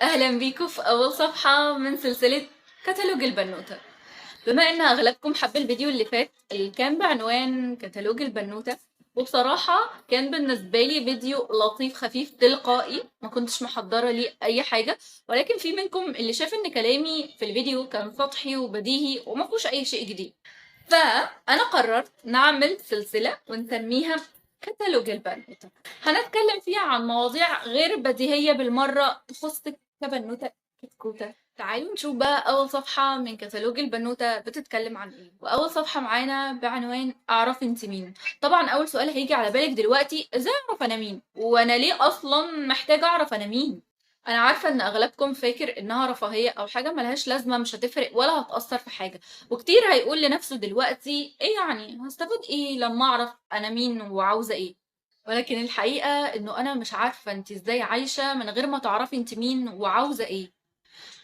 اهلا بيكم في اول صفحة من سلسلة كتالوج البنوتة. بما ان اغلبكم حب الفيديو اللي فات اللي كان بعنوان كتالوج البنوتة، وبصراحة كان بالنسبة لي فيديو لطيف خفيف تلقائي، ما كنتش محضرة ليه اي حاجة، ولكن في منكم اللي شاف ان كلامي في الفيديو كان سطحي وبديهي وما فيهوش اي شيء جديد، فانا قررت نعمل سلسلة ونسميها كتالوج البنوتة. هنتكلم فيها عن مواضيع غير بديهية بالمرة تخصك كبنوتة كتكوتة. تعالوا نشوف بقى أول صفحة من كتالوج البنوتة بتتكلم عن إيه. وأول صفحة معانا بعنوان أعرفي أنت مين. طبعا أول سؤال هيجي على بالك دلوقتي، إزاي أعرف أنا مين؟ وأنا ليه أصلا محتاجة أعرف أنا مين؟ أنا عارفة إن أغلبكم فاكر إنها رفاهية أو حاجة ملهاش لازمة، مش هتفرق ولا هتأثر في حاجة، وكتير هيقول لنفسه دلوقتي إيه يعني هستفاد إيه لما أعرف أنا مين وعاوزة إيه؟ ولكن الحقيقة إنه أنا مش عارفة أنت إزاي عايشة من غير ما تعرفي أنت مين وعاوزة إيه.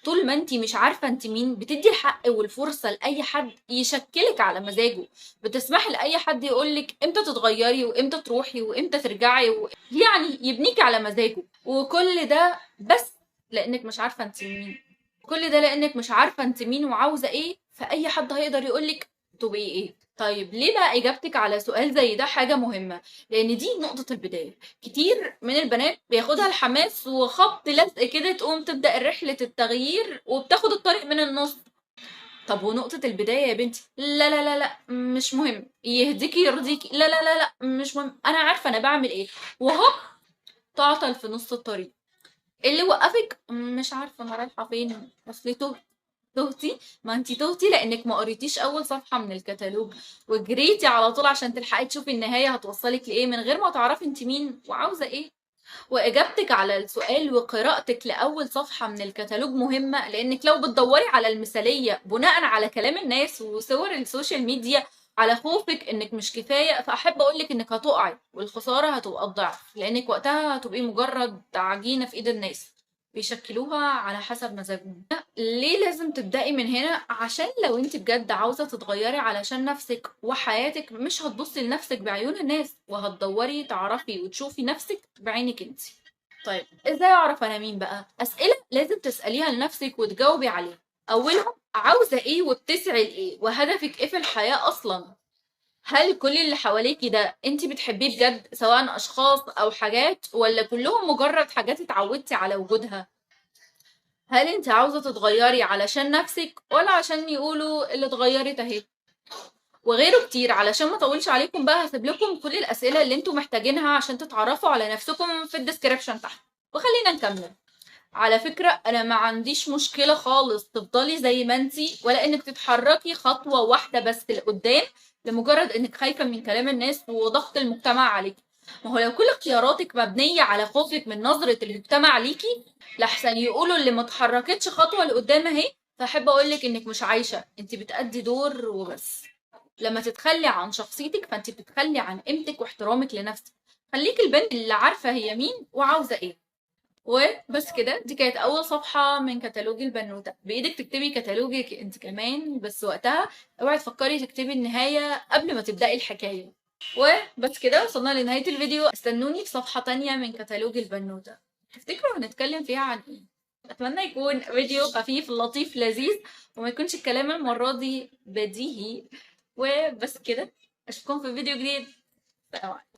طول ما انت مش عارفة انت مين بتدي الحق والفرصة لأي حد يشكلك على مزاجه، بتسمحي لأي حد يقولك امتى تتغيري وامتى تروحي وامتى ترجعي يعني يبنيك على مزاجه، وكل ده بس لأنك مش عارفة انت مين. كل ده لأنك مش عارفة انت مين وعاوزة ايه، فأي حد هيقدر يقولك تبقي ايه. طيب ليه بقى إجابتك على سؤال زي ده حاجة مهمة؟ لأن دي نقطة البداية. كتير من البنات بياخدها الحماس وخبط لزق كده تقوم تبدأ رحلة التغيير وبتاخد الطريق من النص. طب ونقطة البداية يا بنتي؟ لا لا لا لا مش مهم، يهديكي يرضيكي، لا لا لا لا مش مهم، أنا عارفة أنا بعمل إيه، وهوب تعطل في نص الطريق. اللي وقفك مش عارفة أنا رايحة فين، أصلي تهت. تهتي؟ ما انتي تهتي لانك ما قريتيش اول صفحة من الكتالوج وجريتي على طول عشان تلحقي تشوفي النهاية هتوصلك لايه من غير ما تعرفي انت مين وعاوزه ايه. واجابتك على السؤال وقراءتك لاول صفحة من الكتالوج مهمة، لانك لو بتدوري على المثالية بناء على كلام الناس وصور ال social media على خوفك انك مش كفاية، فاحب اقولك انك هتقعي والخسارة هتبقى الضعف، لانك وقتها هتبقي مجرد عجينه في ايد الناس بيشكلوها على حسب مزاجهم. ليه لازم تبدأي من هنا؟ عشان لو انت بجد عاوزة تتغيري علشان نفسك وحياتك، مش هتبصي لنفسك بعيون الناس، وهتدوري تعرفي وتشوفي نفسك بعينك انت. طيب ازاي اعرف انا مين بقى؟ اسئلة لازم تسأليها لنفسك وتجاوبي عليها. اولهم عاوزة ايه وبتسعي لايه وهدفك ايه في الحياة اصلا؟ هل كل اللي حواليكي ده انت بتحبيه بجد، سواء اشخاص او حاجات، ولا كلهم مجرد حاجات اتعودتي على وجودها؟ هل انت عاوزة تتغيري علشان نفسك ولا عشان يقولوا اللي اتغيرت اهي؟ وغيره كتير. علشان ما اطولش عليكم بقى هسيب لكم كل الاسئلة اللي انتوا محتاجينها عشان تتعرفوا على نفسكم في ال description تحت. وخلينا نكمل. على فكرة انا ما عنديش مشكلة خالص تفضلي زي ما انتي، ولا انك تتحركي خطوة واحدة بس لقدام لمجرد انك خايفة من كلام الناس وضغط المجتمع عليكي. ما هو لو كل اختياراتك مبنية على خوفك من نظرة المجتمع ليكي لحسن يقولوا اللي ما اتحركتش خطوة لقدام اهي، فاحب اقولك انك مش عايشة، انت بتأدي دور وبس. لما تتخلي عن شخصيتك فانت بتتخلي عن قيمتك واحترامك لنفسك. خليكي البنت اللي عارفة هي مين وعاوزة ايه. وبس كده، دي كانت اول صفحة من كتالوج البنوتة. بايدك تكتبي كتالوجك انت كمان، بس وقتها اوعي تفكري تكتبي النهاية قبل ما تبدأي الحكاية. وبس كده وصلنا لنهاية الفيديو. استنوني في صفحة تانية من كتالوج البنوتة، تفتكروا هنتكلم فيها عن ايه؟ اتمنى يكون فيديو خفيف لطيف لذيذ وما يكونش الكلام المرة دي بديهي. وبس كده، اشوفكم في فيديو جديد. سلام عليكم.